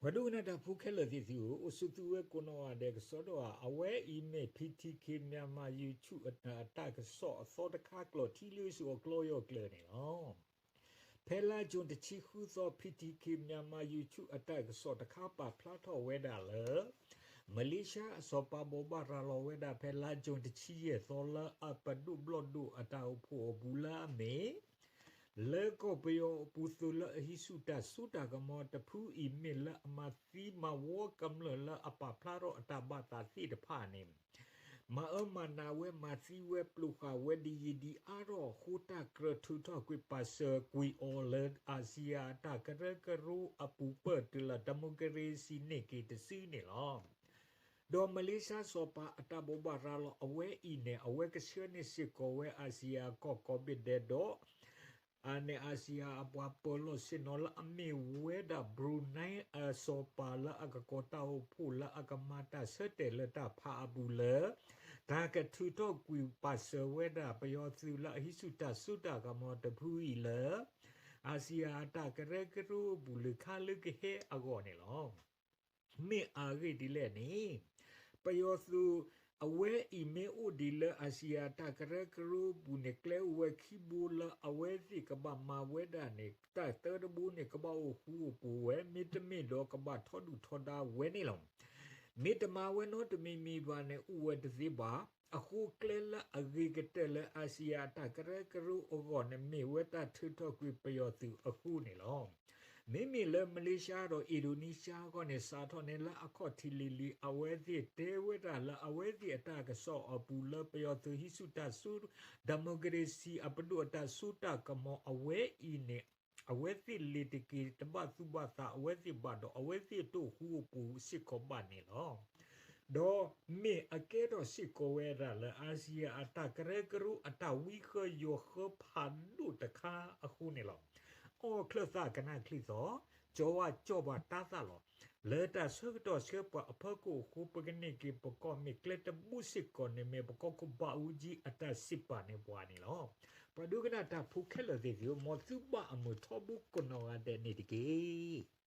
ပှၤဒိကနၣ်တၢ်ဖိခဲလၢာ်သ့ၣ်သုဧၢ, အိၣ်ဆူၣ်သုဝဲကိးနီၢ်ဂၤဒဲးကစီဒီဧါ, အဝဲအံၤမ့ၢ် P T K Myanmar YouTube အတၢ်ကစီၣ်အသီတခါ ကျိာ်ထံလၢစုအကျိယီၢ်ကျၢၢ်န့ၣ်လီၤ. ဖဲလါကၠိၣ်တဆံဃုသီ P T K Myanmar YouTube အတၢ်ကစီၣ်တခါပာ်ဖျါထီၣ်ဝဲဒၣ်လၢ မလ့ၡါအစီၤပၤဘိးဘၣ်ရၤလီၤဝဲဒၣ် ဖဲလါကၠိၣ်တဆံယဲၢ်သီလၢအပဒိၣ်ဘျီၣ်ဒိၣ်အတၢ်အိၣ်ဖှိၣ်အပူၤလၢအမ့ၢ် လၢကီၢ်ပယီၤအပူၤသိးလၢအဟံးဆူၣ်တၢ်စိတၢ်ကမီၤတဖုအံၤမ့ၢ်လၢအမၤသံမၤဝီကမျၢၢ်လၢအပာ်ဖျါထီၣ်အတၢ်ဘၣ်သးသ့ၣ်တဖၣ်န့ၣ် မၤအၢမၤနးဝဲ မၤသံဝဲ ပျိာ်ဃာ်ဝဲဒ်ယံာ်ဒ်အါထီၣ်အဃိ တၢ်ကြၢးထုးထီၣ်ကွံာ်ပာ်စၢၤကွံာ်အီၤလၢ အၤစံယၤအတၢ်ကရၢကရိအပူၤ ပၢၢ်တုၤလၢ democracy န့ၢ်က့ၤတစုန့ၣ်လီၤ. ဒီးမလ့ၡါစီၤပၤအတၢ်ဘိးဘၣ်ရၤလီၤအဝဲအံၤန့ၣ် အဝဲကဆှၢန့ၢ်စ့ၢ်ကီးဝဲအၤစံယၤကီၢ်ကိးဘ့ၣ်ဒဲးဒီး န့ၣ်အၤစံယၤအပှၤပၢၤလီၢ်ဆ့ၣ်နီၤလၢအမ့ၢ်ဝဲဒၣ် Brunei အစီၤပၤလၢအကကိးတၢ်အိၣ်ဖှိၣ်လၢအကမၤတၢ်ဆၢတဲာ်လၢတၢ်ဖးအပူၤလၢ တၢ်ကထုးထီၣ်ကွံာ်ပာ်စၢၤဝဲဒၣ် ပယီၤသုးလၢအဟံးဆူၣ်တၢ်စိတၢ်ကမီၤတဖုအံၤလၢ အၤစံယၤအတၢ်ကရၢကရိအပူၤလၢခါလၢကဟဲအဂီၢ်န့ၣ်လီၤ. မ့ၢ်အဂ့ၢ်ဒ်လဲၣ်န့ၣ် ပယီၤသုးအဝဲအံၤမ့ၢ်အိၣ်ဒံးလၢအၤစံယၤတၢ်ကရၢကရိပူၤန့ၣ် ကျဲအိၣ်ဝဲခံဘိလၢအဝဲသ့ၣ်ကဘၣ်မၤဝဲဒၣ်န့ၣ် တၢ်သၢတဘိန့ၣ် ကဘၣ်အိၣ်ဃူအိၣ်ဖိးဝဲ မ့တမ့ၢ်ဒီးကဘၣ်ထီဒုၣ်ထီဒါဝဲန့ၣ်လီၤ. မ့ၢ်တမၤဝဲနီတမံၤမံၤဘၣ်န့ၣ် အိၣ်ဝဲတသ့ဘၣ်. အဃိကျဲလၢအဂ့ၤကတၢၢ်လၢအၤစံယၤအတၢ်ကရၢကရိအဂီၢ်န့ၣ် မ့ၢ်ဝဲတၢ်ထုးထီၣ်ကွံာ်ပယီၤသုးအဃိန့ၣ်လီၤ. မ့မ့ၢ်လၢမလ့ၡါဒီးအံၤဒိးနံၡါအဂီၢ်န့ၣ် စးထီၣ်န့ၣ်လၢအခီၣ်ထံးလံၤလံၤ အဝဲသ့ၣ်တဲဝဲဒၣ်လၢအဝဲသ့ၣ်အတၢ်ကစီၣ်အပူၤလၢပယီၤသုးဟံးဆူၣ်တၢ်စိ democracy အပဒိၣ်အတၢ်စိတၢ်ကမီၤအဝဲအံၤန့ၣ် အဝဲသ့ၣ်လ့ၤတက့ၤတဘၣ်သူၣ်ဘၣ်သးအဝဲသ့ၣ်ဘၣ်ဒီး အဝဲသ့ၣ်တအိၣ်ဃူအိၣ်ဖိးစ့ၢ်ကီးဘၣ်န့ၣ်လီၤ. ဒီးမ့ၢ်အကဲထီၣ်စ့ၢ်ကီးဝဲဒၣ်လၢ အၤစံယၤအတၢ်ကရၢကရိအတၢ်ဝံဃၢယိာ်ဃၢဖးဒိၣ်တခါအဃိန့ၣ်လီၤ. အီၣ်ချၢၣ်သးကနၣ်ချံသီ, ကၠီၤဝါကၠီၤဘၣ်တၤသၣ်လီၤ. လၢတၢ်ဆၢကတီၢ်ဆှၢပှၤအဖီခိၣ်အဃိ ပကန့ၢ်က့ၤပကီၢ်မ့ၢ်ကျဲတဘိစ့ၢ်ကီးန့ၣ်မ့ၢ် ပကီၢ်ခိၣ်ဘးအူကၠံအတၢ်စံးပာ်န့ၢ်ပှၤန့ၣ်လီၤ. ပှၤဒိကနၣ်တၢ်ဖိခဲလၢာ်သ့ၣ်သုဧၢ, မ်သုဘၣ်အမုာ်ထီဘိကိးနီၢ်ဂၤဒဲးန့ၣ်တက့ၢ်.